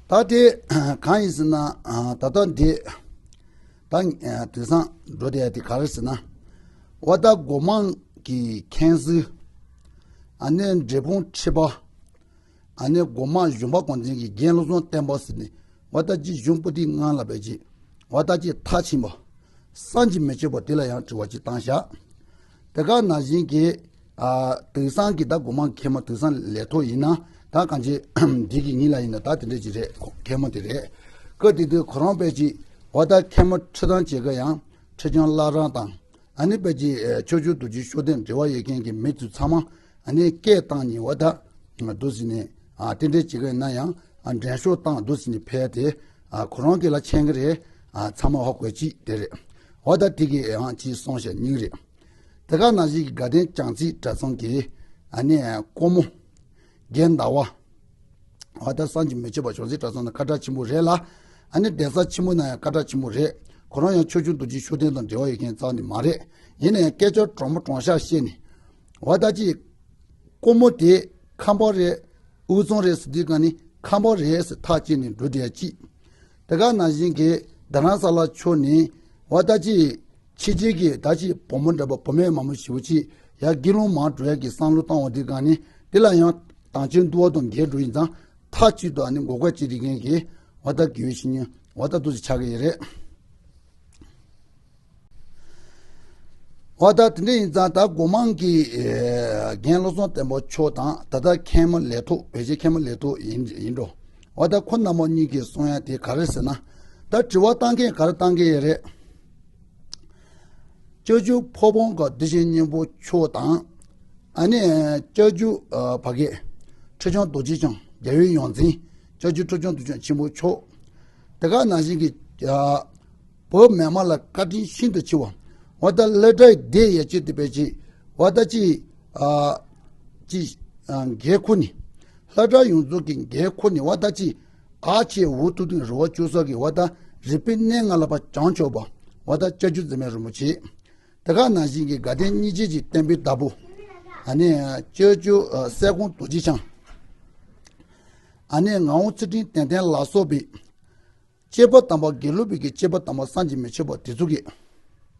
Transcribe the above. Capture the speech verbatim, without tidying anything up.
ད་དེ་གང་ཡིན་ཟེར་ན། ད་ལྟ་འདི་ད་དུས་སང་འགྲོ་བསྡད་ཡ་དེ་ག་རེ་ཟེར་ན། འོ་ད་སྒོ་མང་གི་མཁན་ཟུར། ཨ་ནི་འབྲས་སྤུངས་ཁྲི་པ། ཨ་ནི་སྒོ་མང་གཞོན་པ་གུང་བཙན་གྱི་རྒན་བློ་བཟང་བསྟན་པ་ཟེར་ནས། འོ་ད་ཅིག་གཞུང་པོ་ཏི་ལྔ་ལ་བས་ཅིག་འོ་ད་ཅིག་མཐའ་ཕྱིན་པ། བསམ་གྱིས་མི་ཁྱབ་པ་དེ་ལ་ཡང་དྲི་བ་ཅིག་བཏང་ཤག་དེ་ག་ནང་བཞིན་གྱི། ཨ། དེང་སང་གི་ད་སྒོ་མང་མཁན་མོ་དེང་སང་ལས་ཐོག་ཡིན་ན། ད་གང་ཅི་འདི་གི་ཉིན་ལ་ཡིན་ན་ད་དེ་འདྲ་ཅིག་རེད། མཁན་མོ་དེ་རེད། སྐབས་དེ་དུས་ཁོ་རང་བས་ཅིག་འོ་ད་མཁན་མོ་ཁྲི་ཐང་བྱེད་ཀ་ཡང་ཁྲི་བྱང་བླ་བྲང་དང་། ཨ་ནི་བས་ཅིག་ཨེ། ཆོས་སྐྱོང་རྡོ་རྗེ་ཤུགས་ལྡན་འབྲེལ་བ་ཡོད་མཁན་གྱི་མི་ཚོ་ཚང་མ་ཨ་ནི་སྐད་བཏང་ནས་འོ་ད་འདུག་ཟེར་ནས། ཨ། དེ་འདྲ་བྱེད་ཀ་ཡིན་ན་ཡང་། ཨ། འགྲན་ཤོག་བཏང་འདུག་ཟེར་ནས་ཕེབས་ཏེ། ཨ། ཁོ་རང་གི་ལ་མཁྱེན་གི་རེད། ཨ། ཚང་མ་ཧ་གོ་ཅིག་དེ་རེད། འོ་ད་དེ་གི་ཡང་ཅིག་སོང་ཞེས་སྙིང་རེད། དེ་ག་ནང་བཞིན་གྱི་དགའ་ལྡན་བྱང་རྩེ་གྲྭ་ཚང་གི་ཨ་ནི་སྐུ་མོ་རྒན་ཟླ་བ། འོ་ད་བསམ་གྱིས་མི་ཁྱབ་པ་བྱང་རྩེ་གྲྭ་ཚང་ནང་སྐད་གྲགས་ཆེན་པོ་རེད་ལ། ཨ་ནི་གདན་ས་ཆེན་མོ་ནང་ཡང་སྐད་གྲགས་ཆེན་པོ་རེད། ཁོ་རང་ཡང་ཆོས་སྐྱོང་རྡོ་རྗེ་ཤུགས་ལྡན་དང་འབྲེལ་བ་ཡོད་མཁན་རྩ་ནས་མ་རེད། ཡིན་ན་ཡང་སྐད་ཆ་དྲང་མོ་དྲང་བཞག་བཤད་ནས། འོ་ད་ཅིག་སྐུ་མོ་དེ་ཁམས་པ་རེད། དབུས་གཙང་རེད་ཟེར་དུས་གང་ནི་ཁམས་པ་རེད་ཟེར་ཐག་བཅད་ནས་འགྲོ་བསྡད་ཅིག་དེ་ག་ནང་བཞིན་གྱི་རྡ་རམ་ས་ལ་ཕྱོགས་ནས་འོ་ད་ཅིག་ཕྱི་རྒྱལ་གྱི་ད་ཅིག་བུ་མོ་འདྲ་པོ་བུད་མེད་མང་པོ་ཞེ་པོ་ཅིག་ཡར་དགེ་སློང་མང་འགྲོ་ཡ་གི་བསམ་བློ་བཏང་བ་དེ་གང་ནི་དེ་ལ་ཡང་དང་ཆེན་འདུལ་བ་དང་འགལ་འགྲོ་ཡིན་ཙང་མཐའ་གཅིག་ཏུ་ཨ་ནི་མགོ་སྐོར་བྱེད་བསྡད་མཁན་གྱི་འོ་ད་དགེ་བའི་བཤེས་གཉེན་འོ་ད་འདུག་སེ་ཆགས་ཀྱི་ཡོད་རེད། འོ་ད་དེ་འདྲ་ཡིན་ཙང་ད་སྒོ་མང་གི་ཨེ། རྒན་བློ་བཟང་བསྟན་པ་མཆོག་དང་ད་ལྟ་མཁན་མོ་ལས་ཐོག་བོད་ཆས་མཁན་མོ་ལས་ཐོག་ཡིན་ཡིན་འགྲོ། འོ་ད་ཁོ་རྣམ་པ་གཉིས་ཀྱིས་གསུང་ཡ་དེ་ག་རེ་ཟེར་ན། ད་དྲི་བ་བཏང་མཁན་ག་རེ་བཏང་མཁན་ཡོད་རེད། སྐྱབས་རྗེ་ཕོ་བྲང་གི་བདེ་ཆེན་སྙིང་པོ་མཆོག་དང་། ཨ་ནི་སྐྱབས་རྗེ་ཨ། ཕ་གི་ཁྲི་བྱང་རྡོ་རྗེ་འཆང་རྒྱལ་བའི་ཡོངས་འཛིན་སྐྱབས་རྗེ་ཁྲི་བྱང་རྡོ་རྗེ་འཆང་ཆེན་པོ་མཆོག་དེ་ག་ནང་བཞིན་གྱི་ཨ། བོད་མི་མང་ལ་བཀའ་དྲིན་ཤིན་ཏུ་ཆེ་བ། འོ་ད་སློབ་གྲྭའི་སྡེ་ཡ་གཅིག་དེ་བས་ཅིག་འོ་ད་ཅིག་ཨ། ཅིག་ཨ། འགན་ཁུར་ནས། སློབ་གྲྭ་ཡོངས་རྫོགས་ཀྱི་འགན་ཁུར་ནས་འོ་ད་ཅིག་ཨ་ཆེ་འུ་ཐུག་ཐུག་རི་བོ་བཅུ་ས་གི་འོ་ད་རིག་པའི་གནས་ལྔ་ལ་ཕར་བྱང་ཆོག་པ། འོ་ད་སྐྱབས་རྗེ་འཛམ་གླིང་རིན་པོ་ཆེ། དེ་ག་ནང་བཞིན་གྱི་དགའ་ལྡན་སྙིང་རྗེ་གི་བསྟན་པའི་བདག་པོ། ཨ་ནི་སྐྱབས་རྗེ་ཨ། གསལ་སྐོང་རྡོ་རྗེ་འཆང་། ཨ་ནི་ངག་དབང་ཚུལ་ཁྲིམས་བསྟན་བསྟན་ལ་སོགས་པའི་སྐྱེས་པ་དམ་པ་དགེ་ལུགས་པའི་གི་སྐྱེས་པ་དམ་པ་བསམ་གྱིས་མི་ཁྱབ་པ་དེ་ཚོ་གིས་